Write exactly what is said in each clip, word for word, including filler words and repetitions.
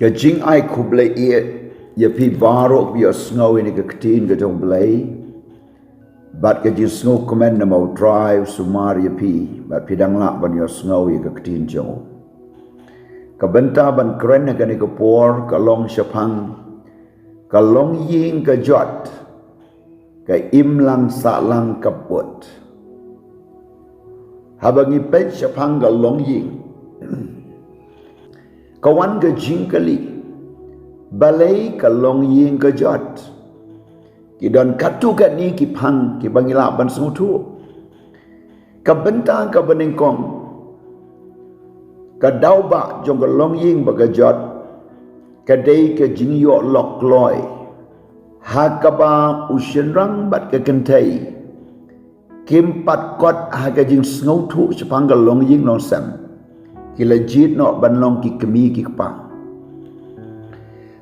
Ka jingai khublei ïa phi baroh ba ïohsngew ïa ka ktien ka jong U Blei. Bad ka jingsngewkmen namar U Trai u sumar ïa phi bad phi dang lah ban ïohsngew ïa ka ktien jong u. Ka bynta ban kren ha kane ka por ka long shaphang ka longïing ka jot, ka imlang sahlang ka put. Haba ngi peit shaphang ka longïing, ka wan ka jingkylli, balei ka longïing ka jot? Ki don katto katne ki phang kiba ngi lah ban sngewthuh. Ka bynta kaba nyngkong, ka daw ba jong ka longïing ba ka jot ka dei ka jingïoh lok kloi ha kaba u shynrang bad ka kynthei kim pat kot ha ka jingsngewthuh shaphang ka longïing longsem. Ki la jied noh ban long ki kmie ki kpa.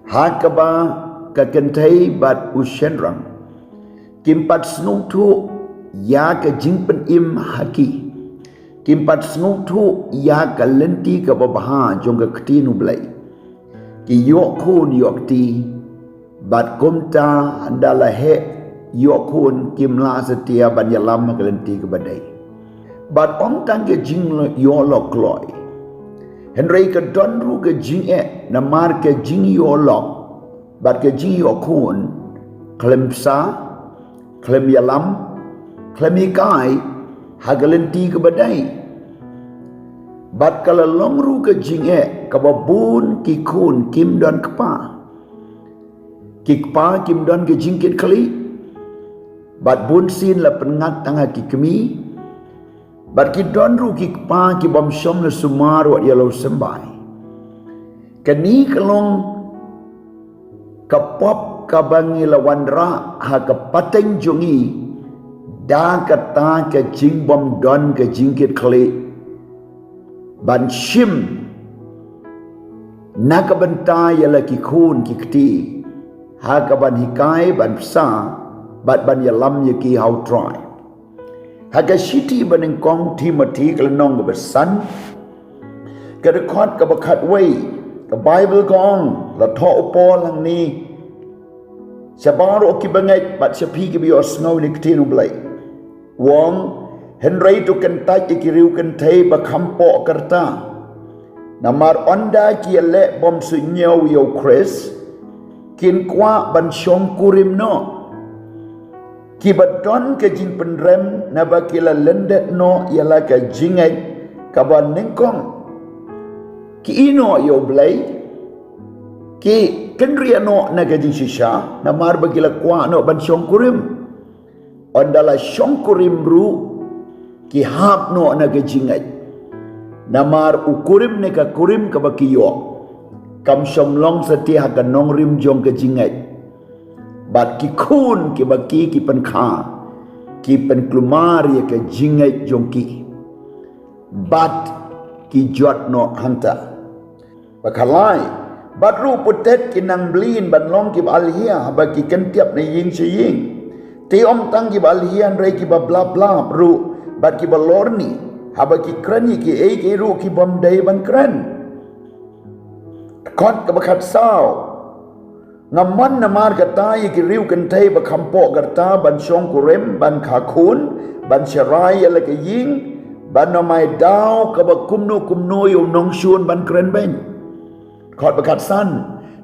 Ha kaba ka kynthei bad u shynrang kim pat sngewthuh ïa ka jingpynim ha ki. Kim pat sngewthuh ïa ka lynti kaba bha jong ka ktien U Blei. Ki ïoh khun ïoh kti, bad kumta ynda la heh ïoh khun kim lah satia ban ïalam ha ka lynti kaba dei. Bad ym tang ka jingïoh lok kloi, hynrei ka don ruh ka jingeh namar ka jingïoh lok bad ka jingïoh khun khlem bsa, khlem ïalam, khlem hikai ha ka lynti kaba dei. Bad ka la long ruh ka jingeh kaba bun ki khun kim don kpa. Ki kpa kim don ka jingkitkhlieh. Bad bunsien la pynngat tang ha ki kmie. Bad ki don ruh ki kpa ki bym shym la sumar wat ïa la u symbai. Kane ka long ka pop kaba ngi la wanrah ha ka pateng jong ngi da kata ka jingbym don ka jingkitkhlieh ban shim na ka bynta ïa la ki khun ki kti ha kaban hikai, ban bsa bad ban ïalam ïa ki ha U Trai. Ha ka shithi ba nyngkong Timothi ka lynnong kaba san, ka dkhot kaba khatwei, ka Baibl ka ong, la thoh u Paul hangne sha baroh kiba ngeit bad sha phi kiba ïohsngew ïa ka ktien U Blei. U ong, hynrei to kyntait ïa ki riew kynthei ba kham poh ka rta. Namar ynda ki ïaleh bym suidñiew ïa U Khrist, kin kwah ban shongkurim noh. Kiba don ka jingpynrem naba ki la lyndet noh ïa la ka jingngeit kaba nyngkong. Ki ïehnoh ïa U Blei, ki kynriah noh na ka jingshisha namar ba ki la kwah noh ban shongkurim. Ynda la shongkurim ruh ki hap noh na ka jingngeit. Namar u kurim ne ka kurim kaba ki ïoh kam shym long satia ha ka nongrim jong ka jingngeit. Bad ki khun kiba ki, ki pynkha, ki pynkulmar ïa ka jingngeit jong ki. Bad ki jot noh hangta. Ba khalai, bad ruh putet ki nang mlien ban long kiba alhia haba ki kyntiap na ïing sha ïing. Te ym tang kiba alhia hynrei kiba blap blap ruh bad kiba lorni haba ki kren ïa kiei kiei ruh ki bym dei ban kren. Kot kaba khatsaw. Nga mon namar kata ïa ki riew kynthei ba kham poh ka rta ban shongkurim, ban kha khun, ban sharai ïa la ka ïing, ban ym ai daw kaba kumno kumno ïa u nongshun ban kren beiñ. Kot ba khatsan,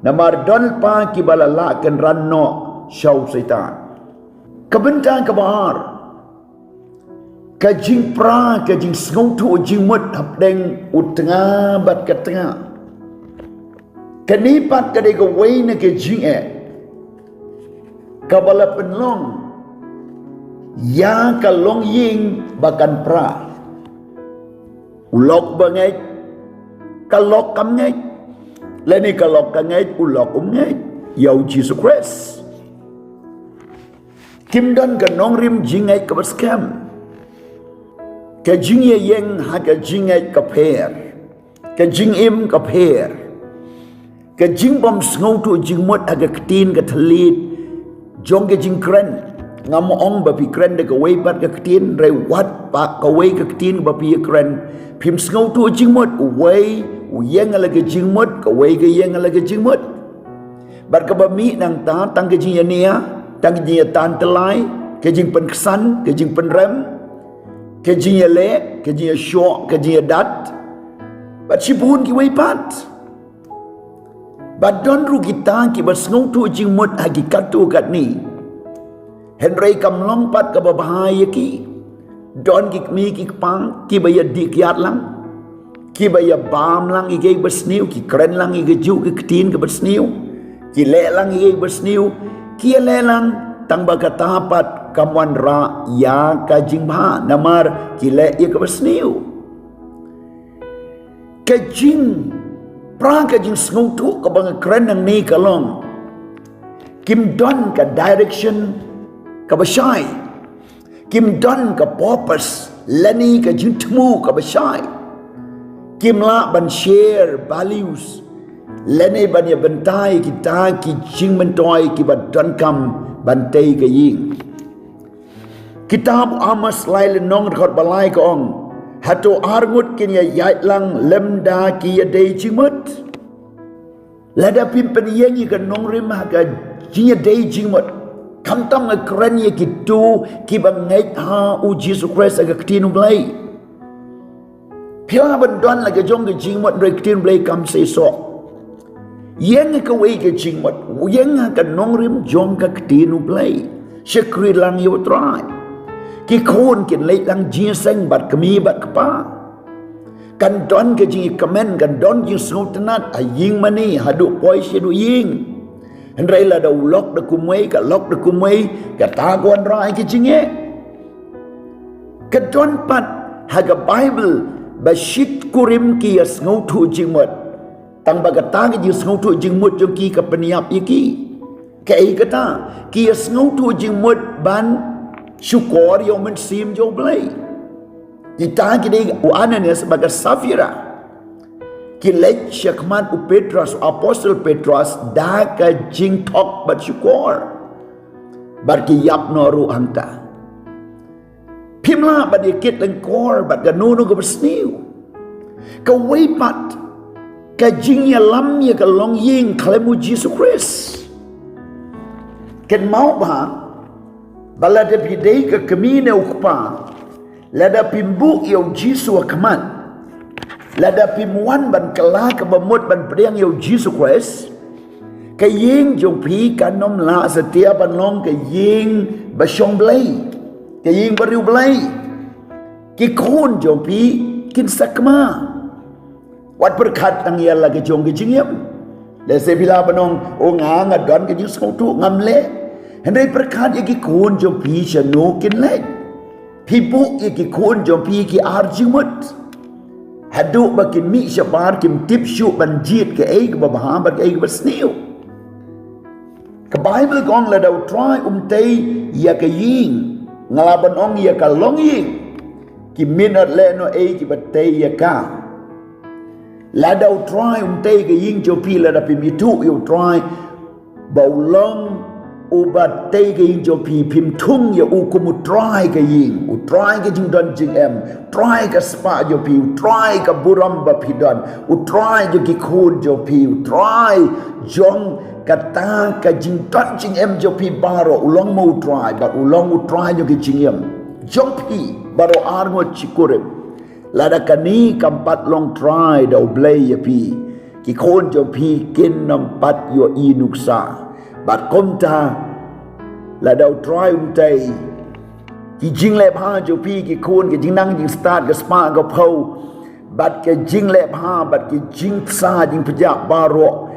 namar don lypa kiba la lah kynran noh sha u Soitan. Ka bynta kaba ar. Ka jingpra, ka jingsngewthuh jingmut hapdeng u tnga bad ka tnga. Kane pat ka dei kawei na ka jingeh kaba la pynlong ïa ka longïing ba kan pra. U lok ba ngeit, ka lok kam ngeit. Lane ka lok ka ngeit, u lok um ngeit ïa u Jisu Khrist. Kim don ka nongrim jingngeit kaba skhem. Ka jingïaïeng ha ka jingngeit ka pher. Ka jingim ka pher. Ka jingbym sngewthuh jingmut ha ka ktien ka thylliej jong ka jingkren. Ngam ong ba phi kren da kawei pat ka ktien, hynrei wat pat kawei ka ktien ba phi ïakren, phim sngewthuh jingmut, uwei U ïeng la ka jingmut, kawei ka ïeng la ka jingmut. Bad kaba mih nangta, tang ka jingïania, tang ka jingïatan tylli, ka jingpynksan, ka jingpynrem, ka jingïaleh, ka jingïashoh, ka jingïadat. Bad shibun kiwei pat. Bad don ruh kita kiba sngewthuh jingmut ha ki katto katne. Hynrei kam long pat kaba bha ïa ki. Don ki kmie ki kpa kiba ïadih kiad lang, kiba ïabam lang ïa kiba sniew, ki kren lang ïa ka juh ka ktien kaba sniew, ki leh lang ïa kiba sniew, ki ïaleh lang, tang ba kata pat kam wanrah ïa ka jingbha, namar ki leh ïa kaba sniew. Ka jing, pra ka jingsngewthuh kaba nga kren nangne ka long, kim don ka direction kaba shai, kim don ka purpose lane ka jingthmu kaba shai. Kim lah ban share values lane ban ïa bynta ïa kita ki jingmyntoi kiba donkam ban tei ka ïing. Kitab Amos lai lynnong dkhot ba lai ka ong, hato arngut kin ïa ïaid lang lymda ki ïadei jingmut? Lada phim pynïeng ïa ka nongrim ha ka jingïadei jingmut, khamtam nga kren ïa kito kiba ngeit ha U Jisu Khrist ha ka ktien U Blei. Phi lah ban don la ka jong ka jingmut, hynrei ka ktien Blei kam seisoh. Ïeng ha kawei ka jingmut, ïeng ha ka nongrim jong ka ktien U Blei. Shakri lang ïa U Trai. Ki khun kin leit lang jingïaseng bad kmie bad kpa. Kan don ka jingïakmen, kan don jingsngewtynnat ha ïing mane, haduh poi shaduh ïing. Hynrei lada u lok da kumwei, ka lok da kumwei, kata ka wanrah ïa ka jingeh. Ka don pat ha ka Baibl ba shitkurim ki ïasngewthuh jingmut. Tang ba kata ka jingsngewthuh jingmut jong ki ka pynïap ïa ki. Kaei kata, ki ïasngewthuh jingmut ban shukor ïa U Mynsiem jong U Blei. Kita ki dei u Ananias bad ka Safira. Ki leit shakhmat u Petros, u Apostol Petros, da ka jingthok bad shukor. Bad ki ïap noh ruh hangta. Phim lah ban ïa kit lyngkor bad kano kano kaba sniew. Kawei pat, ka jingïalam ïa ka longïing khlem U Jisu Khrist. Kynmaw ba, ba lada phi dei ka kmie ne u kpa, lada phim buh ïa U Jisu ha khmat, lada phim wan ban kylla kaba mut ban pdiang ïa U Jisu Khrist, ka ïing jong phi kan ym lah satia ban long ka ïing ba shong Blei, ka ïing ba riewblei. Ki khun jong phi kin sakma. Wat pyrkhat tang ïa la ka jong ka jingim. Lehse phi lah ban ong, o nga, nga don ka jingsngewthuh, ngam leh. Hynrei pyrkhat ïa ki khun jong phi shano kin leit. Phi buh ïa ki khun jong phi ki ar jingmut. Haduh ba kin mih shabar kim tip shuh ban jied kaei kaba bha bad kaei kaba sniew. Ka Baibl ka ong lada U Trai um tei ïa ka ïing, nga lah ban ong ïa ka longïing, ki minot leh noh ei kiba tei ïa ka. Lada U Trai um tei ka ïing jong phi, lada phim ithuh ïa U Trai ba u long uba tei ka ïing jong phi, phim thung ïa u kum U Trai ka ïing, U Trai ka jingdon jingem, U Trai ka spah jong phi, U Trai ka burom ba phi don, U Trai jong ki khun jong phi, U Trai jong kata ka jingdon jingem jong phi baroh, u long mo U Trai, bad u long U Trai jong ki jingim jong phi baroh arngut shi kurim. Lada kane kam pat long trai da U Blei ïa phi, ki khun jong phi kin ym pat ïohi nuksa. Bad kumta, lada U Trai um tei, ki jingleh bha jong phi ki khun, ki jingnang jingstad, ka spah ka phew, bad ki jingleh bha, bad ki jingtsa jingpjah baroh,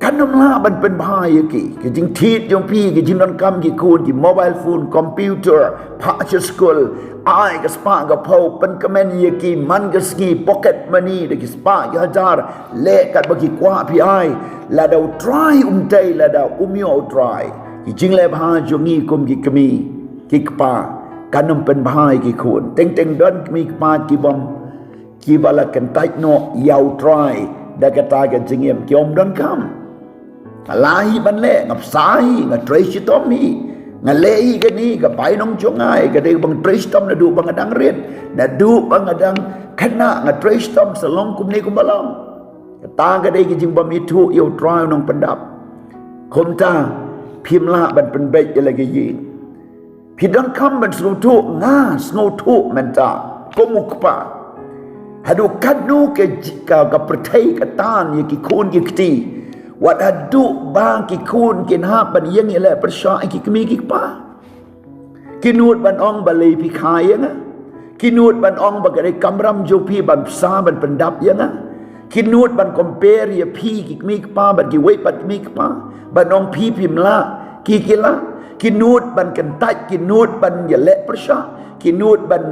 kan ym lah ban pynbha ïa ki. Ki jingthied jong phi, ki jingdonkam ki khun, ki mobile phone, computer, phah sha skul, ai ka spah ka phew, pynkmen ïa ki man ka sngi, pocket money, da ki spah ki hajar, leh katba ki kwah phi ai. Lada U Trai um tei, lada um ïoh U Trai, ki jingleh bha jong ngi kum ki kmie ki kpa kan ym pynbha ïa ki khun. Teng teng don kmie kpa ki bym, kiba la kyntait noh ïa U Trai da kata ka jingim, ki ym donkam. Nga lah hi ban leh, nga bsa hi, nga trei shitom hi, nga leh hi kane, ka bainong jong nga hi, ka dei ba nga trei shitom naduh ba nga dang rit, naduh ba nga dang khynnah, nga trei shitom sa long kumne kumba long. Kata ka dei ka jingbym ithuh ïa U Trai u nongpyndap. Kumta phim lah ban pynbeit ïa la ka ïing. Phi donkam ban sngewthuh, nga sngewthuh mynta kum u kpa. Haduh katno ka, ka, ka pyrthei ka tan ïa ki khun ki kti. Wat haduh ba ki khun kin hap ban ïeng ïaleh pyrshah ïa ki kmie ki kpa. Ki nud ban ong balei phi kha ïa nga. Ki nud ban ong ba ka dei kamram jong phi ban bsa ban pyndap ïa nga. Ki nud ban compare ïa phi ki kmie ki kpa bad kiwei pat ki kmie ki kpa. Ban ong phi phim lah, ki ki lah. Ki nud ban kyntait, ki nud ban ïaleh pyrshah. Ki nud ban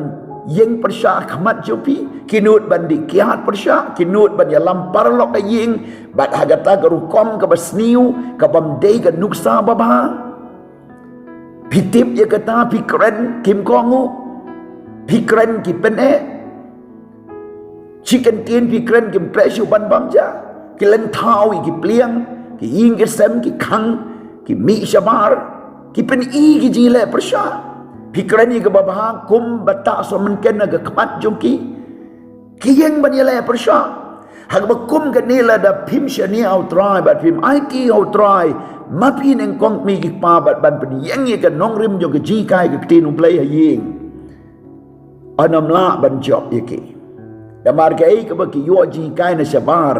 ïeng pyrshah ha khmat jong phi. Ki nud ban dih kiad pyrshah. Ki nud ban ïalam paralok ha ïing. Bad ha kata ka rukom kaba sniew, kabym dei ka nuksa babha. Phi tip ïa kata, phi kren kim kohnguh. Phi kren ki pyneh. Shi kyntien phi kren kim treh shuh ban bam ja. Ki lyngthaw ïa ki pliang, ki ïing ki sem, ki khang, ki mih shabar. Ki pyni ki jingïaleh pyrshah. Phi kren ïa kaba bha kumba tah sohmynken ha ka khmat jong ki. Ki ïeng ban ïaleh pyrshah. Ha kaba kum kane, lada phim shaniah ha U Trai bad phim aiti ha U Trai, ma phi nyngkong kmie ki kpa bad ban pynïeng ïa ka nongrim jong ka jinghikai ka ktien U Blei ha ïing, yn ym lah ban jop ïa ki. Namar kaei kaba ki ïoh jinghikai na shabar,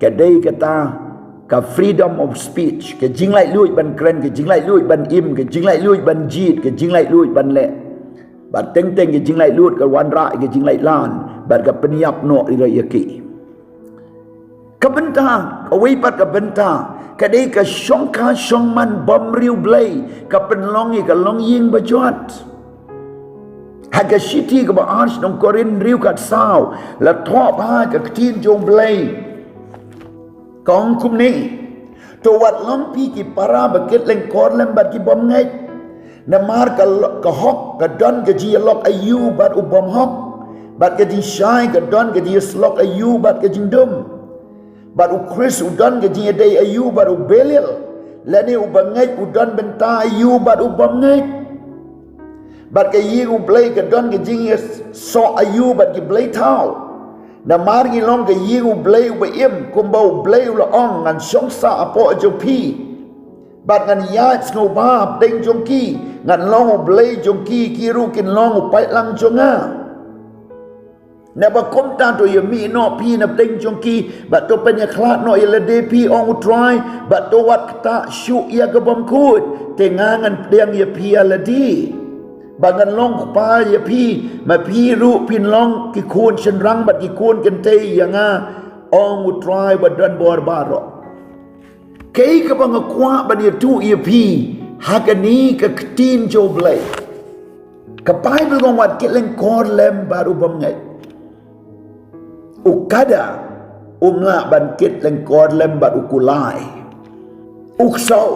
ka dei kata ka freedom of speech, ka jinglaitluid ban kren, ka jinglaitluid ban im, ka jinglaitluid ban jied, ka jinglaitluid ban leh. Bad teng teng ka jinglaitluid ka wanrah ïa ka jinglaitlan bad ka pynïap noh ïa ki. Ka bynta, kawei pat ka bynta, ka dei ka shongkha shongman bymriewblei, ka pynlong ïa ka longïing bajot. Ha ka shithi kaba ar sha ki nong Korinth hynriew khatsaw, la thoh bha ka ktien jong U Blei. Ka ong kumne: To wat long phi ki para ba kit lyngkor lem bad ki bymngeit. Namar ka lo-, ka hok ka don ka jingïalok aïu bad u bymhok, bad ka jingshai ka don ka jingïasyllok aïu bad ka jingdum. Bad U Khrist u don ka jingïadei aïu bad u Belial, lane u bangeit u don bynta aïu bad u bymngeit. Bad ka ïing U Blei ka don ka jingïasoh aïu bad ki blei thaw. Namar ngi long ka ïing U Blei uba im, kumba U Blei u la ong, ngan shong sah hapoh jong phi. Bad ngan ïaid sngewbha hapdeng jong ki, ngan long U Blei jong ki, ki ruh kin long u paidlang jong nga. Naba kumta to ïamih noh phi napdeng jong ki, bad to pynïakhlad noh ïa lade phi, ong U Trai, bad to wat ktah shuh ïa ka bymkhuid, te nga ngan pdiang ïa phi ïa lade. Bad ngan long u kpa ïa phi, ma phi ruh phin long ki khun shynrang bad ki khun kynthei ïa nga, ong U Trai badonbor baroh. Kaei kaba nga kwah ban ïathuh ïa phi ha kane ka ktien jong U Blei. Ka Baibl ka ong wat kit lyngkor lem bad u bymngeit. U kada um lah ban kit lyngkor lem bad u kulai. U ksew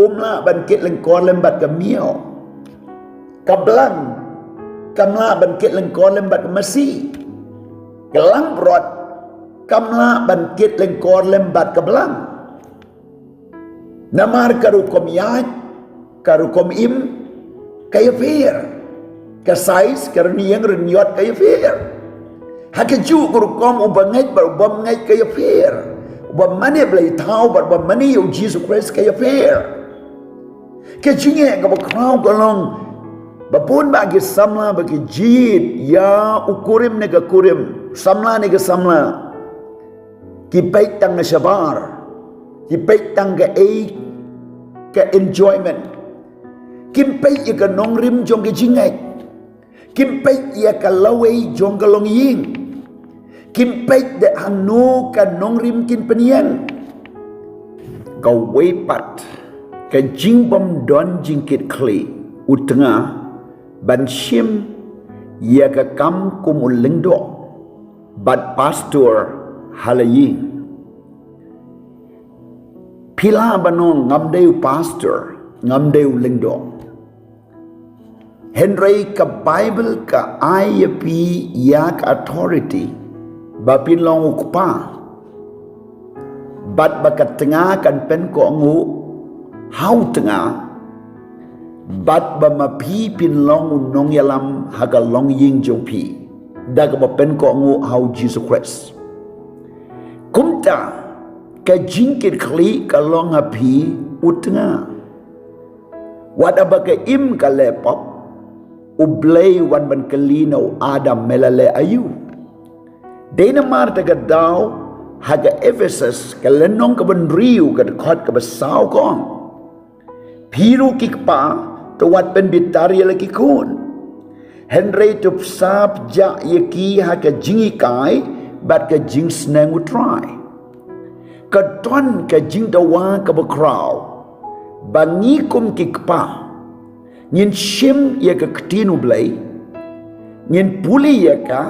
um lah ban kit lyngkor lem bad ka miaw. Ka blang kam lah ban kit lyngkor lem bad ka masi. Ka langbrot kam lah ban kit lyngkor lem bad ka blang. Namar ka rukom ïaid, ka rukom im, ka ïapher. Ka size, ka rynïeng rynïot ka ïapher. Ha kajuh ka rukom u bangeit bad u bymngeit ka ïapher. U ba mane blei thaw bad u ba mane ïa U Jisu Khrist ka ïapher. Ka jingeh kaba khraw ka long ba bun bah ki samla ba ki jied ïa u kurim ne ka kurim, samla ne ka samla, ki peit tang ka shabar, ki peit tang kaei ka enjoyment. Kim peit ïa ka nongrim jong ka jingngeit. Kim peit ïa ka lawei jong ka longïing. Kim peit da hangno ka nongrim kin pynïeng. Kawei pat ka jingbym don jingkitkhlieh u tnga ban shim ïa ka kam kum u lyngdoh bad pastor ha la ïing. Phi lah ban ong ngam dei u pastor, ngam dei u lyngdoh. Hynrei ka Baibl ka ai ïa phi ïa ka authority ba phin long u kpa. Bad ba ka tnga kan pynkohnguh ha u tnga. Bad ba ma phi phin long u nongïalam ha ka longïing jong phi da kaba pynkohnguh ha U Jisu Khrist. Kumta Ka jingkitkhlieh ka long ha phi u tnga. Wat haba ka im ka leh pop, U Blei u wan ban kylli na u Adam, me la leh aïu? Dei namar kata ka daw ha ka Ephesus ka lynnong kaba hynriew ka dkhot kaba saw ka ong, phi ruh ki kpa, to wat pynbitar ïa la ki khun, hynrei to pynshai ïa ki ha ka jinghikai bad ka jingsneng U Trai. Ka don ka jingdawa kaba khraw ba ngi kum ki kpa ngin shim ïa ka ktien U Blei, ngin pule ïa ka,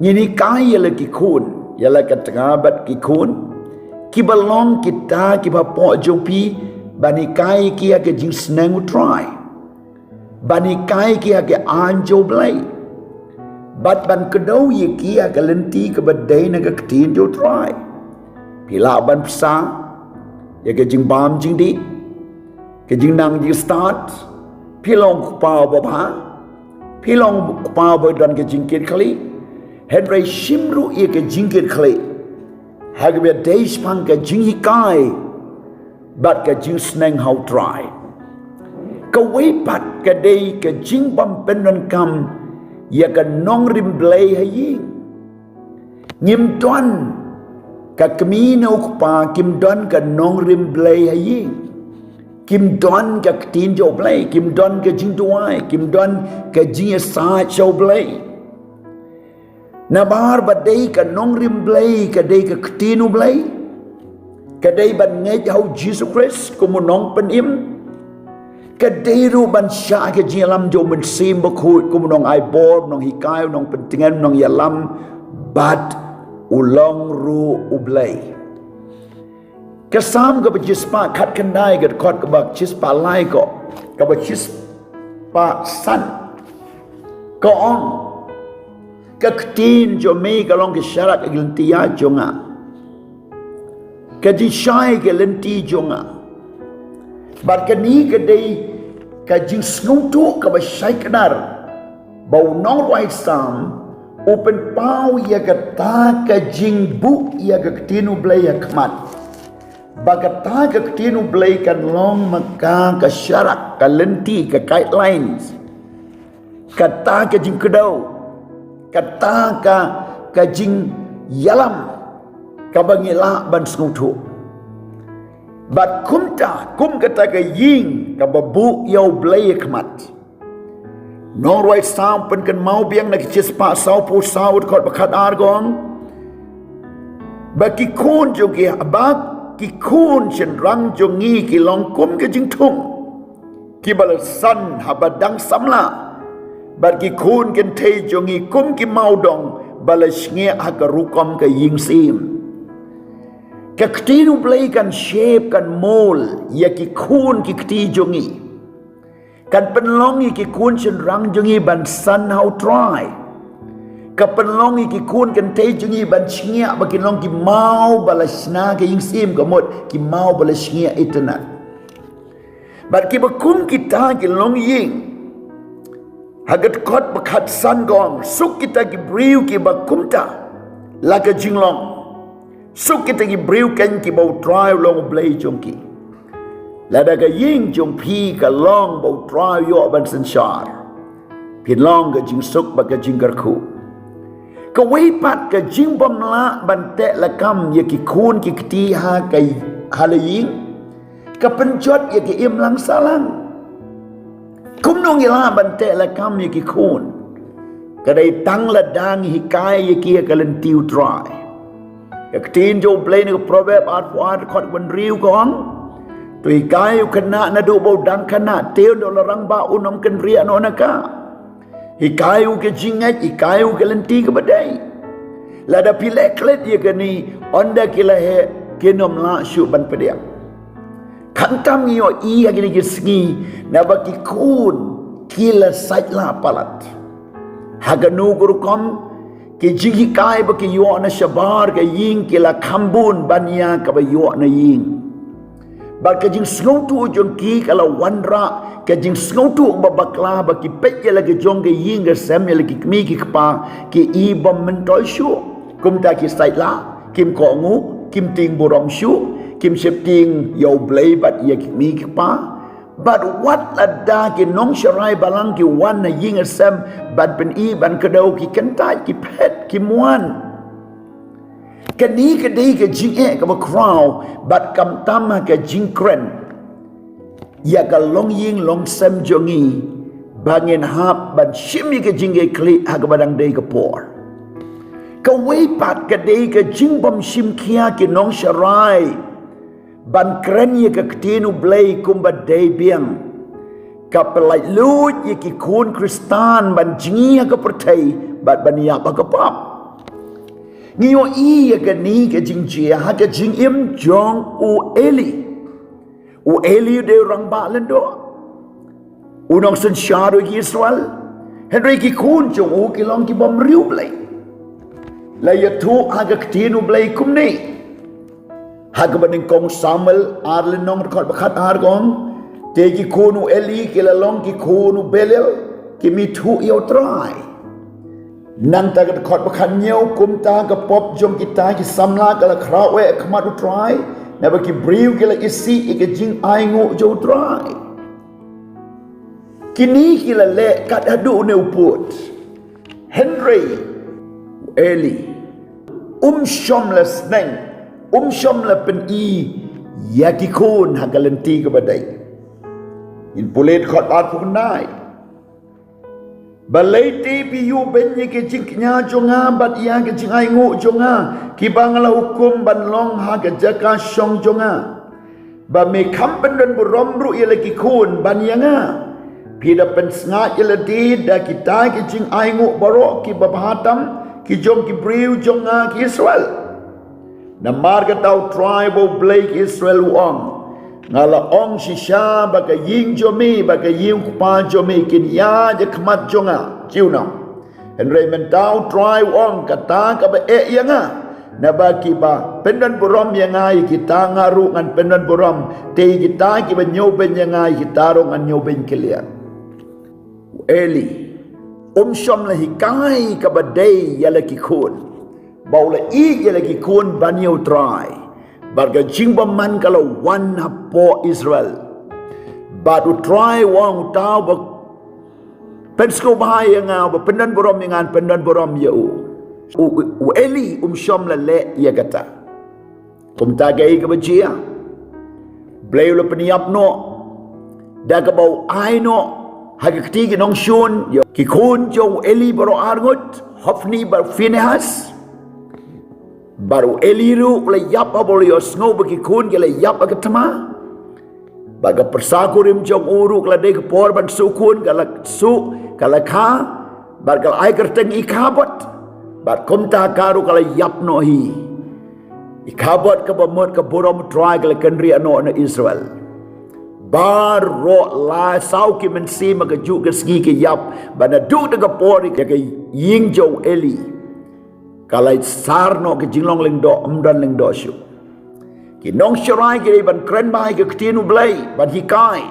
ngin hikai ïa la ki khun, ïa la ka tnga bad ki khun kiba long kita kiba hapoh jong phi, ban hikai ïa ki ha ka jingsneng U Trai, ban hikai ïa ki ha ka aiñ jong U Blei, bad ban kdew ïa ki ha ka lynti kaba dei na ka ktien jong U Trai. Phi lah ban pynshai ïa ka jingbam jingdih, ka jingnang jingstad. Phi long u kpa uba bha, phi long u kpa uba don ka jingkitkhlieh, hynrei shim ruh ïa ka jingkitkhlieh ha kaba dei shaphang ka jinghikai bad ka jingsneng ha U Trai. Kawei pat ka dei ka jingbym pyndonkam ïa ka nongrim Blei ha ïing. Ngim don ka kmie ne u kpa kim don ka nongrim Blei ha ïing. Kim don ka ktien jong U Blei, kim don ka jingduwai, kim don ka jingïasaid sha U Blei. Namar ba dei ka nongrim Blei ka dei ka ktien U Blei, ka dei ban ngeit ha U Jisu Khrist kum u nongpynim. Ka dei ruh ban shah ka jingïalam jong U Mynsiem Bakhuid kum u nongaibor, u nonghikai, u nongpyntngen, u nongïalam, bad u long ruh U Blei. Ka Salm kaba shispah khatkhyndai, ka dkhot kaba shispah lai, ko kaba shispah san, ka ong, ka ktien jong me ka long ka sharak ha ka lynti jong nga, ka jingshai ha ka lynti jong nga. Bad kane ka dei ka jingsngewthuh kaba shai kdar ba u nongrwai Salm u pynpaw ïa kata ka jingbuh ïa ka ktien U Blei ha khmat, ba kata ka ktien U Blei kan long ma ka ka sharak, ka lynti, ka guidelines, kata ka jingkdew, kata ka, ka jingïalam kaba ngi lah ban sngewthuh. Bad kumta, kum kata ka ïing kaba buh ïa U Blei ha khmat, u nongrwai Salm u pynkynmaw biang na ka shispah sawphew saw, dkhot ba khatar, ka ong, ba ki khun jong ki, ba ki khun shynrang jong ngi ki long kum ka jingthung kiba la san haba dang samla, bad ki khun kynthei jong ngi kum ki mawdong ba la shñiah ha ka rukom ka ïing syiem. Ka ktien U Blei kan shape, kan mould ïa ki khun ki kti jong ngi. Kan pynlong ïa ki khun shynrang jong ngi ban san ha U Trai. Kan pynlong ïa ki khun kynthei jong ngi ban shñiah ba kin long ki maw ba la shna ka ïing syiem, ka mut ki maw ba la shñiah itynnad. Bad kiba kum kita ki longïing. Ha ka dkhot ba khatsan, ka ong, suk kita ki briew kiba kumta la ka jinglong. Suk kita ki briew keiñ kiba U Trai u long U Blei jong ki. Lada ka ïing jong phi ka long ba U Trai u ïoh ban synshar, phin long ka jingsuk bad ka jingkyrkhu. Kawei pat ka jingbymlah ban teh lakam ïa ki khun ki kti ha ka, ha la ïing, ka pynjot ïa ka imlang sahlang. Kumno ngi lah ban teh lakam ïa ki khun? Ka dei tang lada ngi hikai ïa ki ha ka lynti U Trai. Ka ktien jong U Blei na ka Proverb arphew ar, dkhot ba hynriew, ka ong, to hikai u khynnah naduh ba u dang khynnah, te un da la rangbah un ym kynriah noh na ka. Hikai u ka jingngeit, hikai u ka lynti kaba dei. Lada phi leh klet ïa kane, ynda ki la heh kin ym lah shuh ban pdiang. Khamtam ngi ïohi ha kine ki sngi, naba ki khun ki la sait lah palat. Ha kano ka rukom, ki jinghikai ba ki ïoh na shabar ka ïing ki la kham bun ban ïa kaba ïoh na ïing. Bad ka jingsngewthuh jong ki ka la wanrah ka jingsngewthuh ba bakla, ba ki peit ïa la ka jong ka ïing ka sem, ïa la ki kmie ki kpa, ki i bym myntoi shuh. Kumta ki sait lah, Kim kohnguh, kim tieng burom shuh, kim sheptieng ïa U Blei bad ïa ki kmie ki kpa. Bad wat lada ki nongsharai balang ki wan ha ïing ha sem ban pyni, ban kdew, ki kyntait, ki phet, kim wan. Kane ka dei ka jingeh kaba khraw, bad khamtam ha ka jingkren ïa ka longïing longsem jong ngi, ba ngin hap ban shim ïa ka jingkitkhlieh ha kaba dang dei ka por. Kawei pat ka dei ka jingbym shim khia ki nongsharai ban kren ïa ka ktien U Blei kumba dei biang. Ka pyllait luid ïa ki khun Khristan ban jngi ha ka pyrthei bad ban ïap ha ka pap. Ngi ïohi ïa kane ka jingjia ha ka jingim jong u Eli. U Eli u dei u rangbah lyngdoh, u nongsynshar u ïa ki Israel. Hynrei ki khun jong u ki long ki bym riewblei. La ïathuh ha ka ktien U Blei kumne ha kaba nyngkong Samuel ar lynnong, dkhot ba khatar, ka ong: Te ki khun u Eli ki la long ki khun u Belial, kim ithuh ïa U Trai. Nangta ka dkhot ba khathynñiew: Kumta ka pop jong kita ki samla ka la khraw eh ha khmat U Trai, naba ki briew ki la isih ïa ka jingainguh jong U Trai. Kine ki la leh kat haduh une u pud. Hynrei u Eli um shym la sneng, um shym la pyni ïa ki khun ha ka lynti kaba dei. Ngin pule dkhot arphew khyndai: Balei te phi ïuhbeiñ ïa ka jingkñia jong nga bad ïa ka jingainguh jong nga, kiba nga la hukum ban long ha ka jaka shong jong nga? Ba me kham pyndonburom ruh ïa la ki khun ban ïa nga. Phi da pynsngaid ïa lade da kita ki jingainguh baroh kiba bha tam ki jong ki briew jong nga ki Israel. Namar kata U Trai uba U Blei ki Israel u ong: Nga la ong shisha ba ka ïing jong me bad ka ïing u kpa jong me kin ïaid ha khmat jong nga. Hynrei mynta U Trai u ong: Kata kaba eh ïa nga, naba kiba pyndonburom ïa nga, ïa kita nga ruh ngan pyndonburom, te ïa kita kiba ñiewbeiñ ïa nga, ïa kita ruh ngan ñiewbeiñ kylliang. U Eli um shym la hikai kaba dei ïa la ki khun, ba u la ïeit ïa la ki khun ban ïa U Trai. Bad ka jingbymman ka la wan hapoh Israel. Bad U Trai u ong: Uta uba pynsngewbha ïa nga, uba pyndonburom ïa nga, ngan pyndonburom ïa u. U, u, u Eli um shym la leh ïa kata. Kumta kaei kaba jia? Blei u la pynïap noh da kaba u ai noh ha ka kti ki nongshun ïa ki khun jong u Eli baroh arngut, Hofni bad Phinehas. Bad u Eli ruh u la ïap haba u la ïohsngew ba ki khun ki la ïap ha ka thma. Bad ka pyrsa kurim jong u ruh, ka la dei ka por ban suh khun, ka la suh, ka la kha. Bad ka la ai kyrteng Ikabod. Bad kumta ka ruh ka la ïap noh hi. Ikabod kaba mut ka burom U Trai ka la kynriah noh na Israel. Baroh lai saw ki mynsiem ha kajuh ka sngi ki ïap, bad naduh da ka por ïa ka ïing jong u Eli ka la sar noh ka jinglong lyngdoh, ym don lyngdoh shuh. Ki nongsharai ki dei ban kren bha ïa ka ktien U Blei, ban hikai.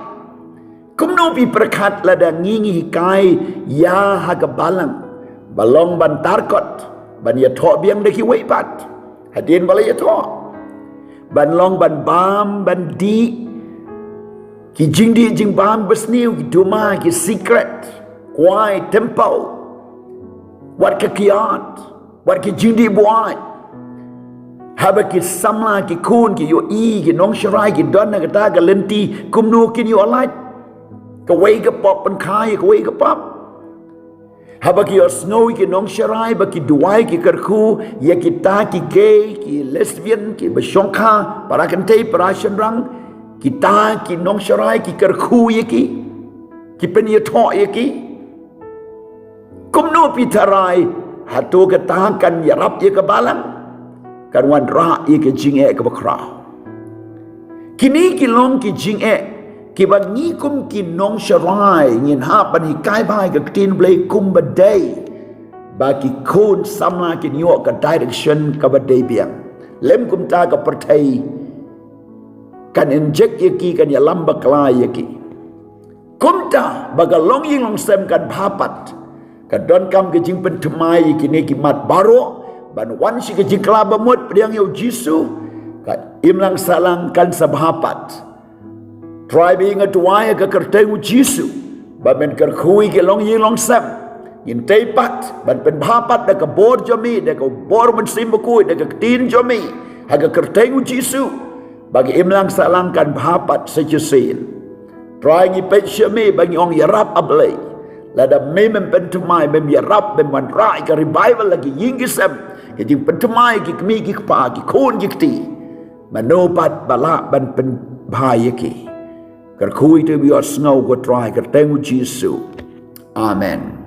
Kumno phi pyrkhat lada ngi ngi hikai ïa ha ka balang ba long ban tarkot, ban ïathoh biang da kiwei pat hadien ba la ïathoh, ban long ban bam, ban dih ki jingdih jingbam basniew, ki duma, ki sikret, kwai, temple, wat ka kiad, wat ki jingdih buaid. Haba ki samla, ki khun, ki ïohi, ki nongsharai ki don ha kata ka lynti, kumno kin ïoh lait? Kawei ka pop pynkha ïa kawei ka pop. Haba ki ïohsngew ïa ki nongsharai ba ki duwai, ki kyrkhu ïa kita ki gay, ki lesbian, kiba shongkha, para kynthei, para shynrang, kita ki nongsharai ki kyrkhu ïa ki, ki pynïathoh ïa ki. Kumno phi tharai, hato kata kan ïarap ïa ka balang? Kan wanrah ïa ka jingeh kaba khraw. Kine ki long ki jingeh kiba ngi kum ki nongsharai ngin hap ban hikai bha ïa ka ktien Blei kumba dei, ba ki khun samla kin ïoh ka direction kaba dei biang. Lym kumta ka pyrthei kan inject ïa ki, kan ïalam bakla ïa ki. Kumta ba ka longïing longsem kan bha pat, ka donkam ka jingpynthymmai ïa kine ki mat baroh, ban wan sha ka jingkylla bamut pdiang ïa u Jisu, ka imlang sahlang kan sa bha pat. Trai ba ïeit, nga duwai ha ka kyrteng u Jisu ba men kyrkhu ïa ki longïing longsem. Ngin tei pat ban pynbha pat da ka bor jong me, da ka bor Mynsiem Bakhuid, da ka ktien jong me, ha ka kyrteng u Jisu, ba ka imlang sahlang kan bha pat sa shisien. Trai ngi peit sha me ba ngi ong ïarap, A Blei. Lada me mem pynthymmai, mem ïarap, mem wanrah ïa ka revival ha ki ïing ki sem, ka jingpynthymmai ki kmie ki kpa, ki khun ki kti, mano pat ba lah ban pynbha ïa ki? Kyrkhu ïa kito ba ïohsngew, ko Trai, ha ka kyrteng u Jisu. Amen.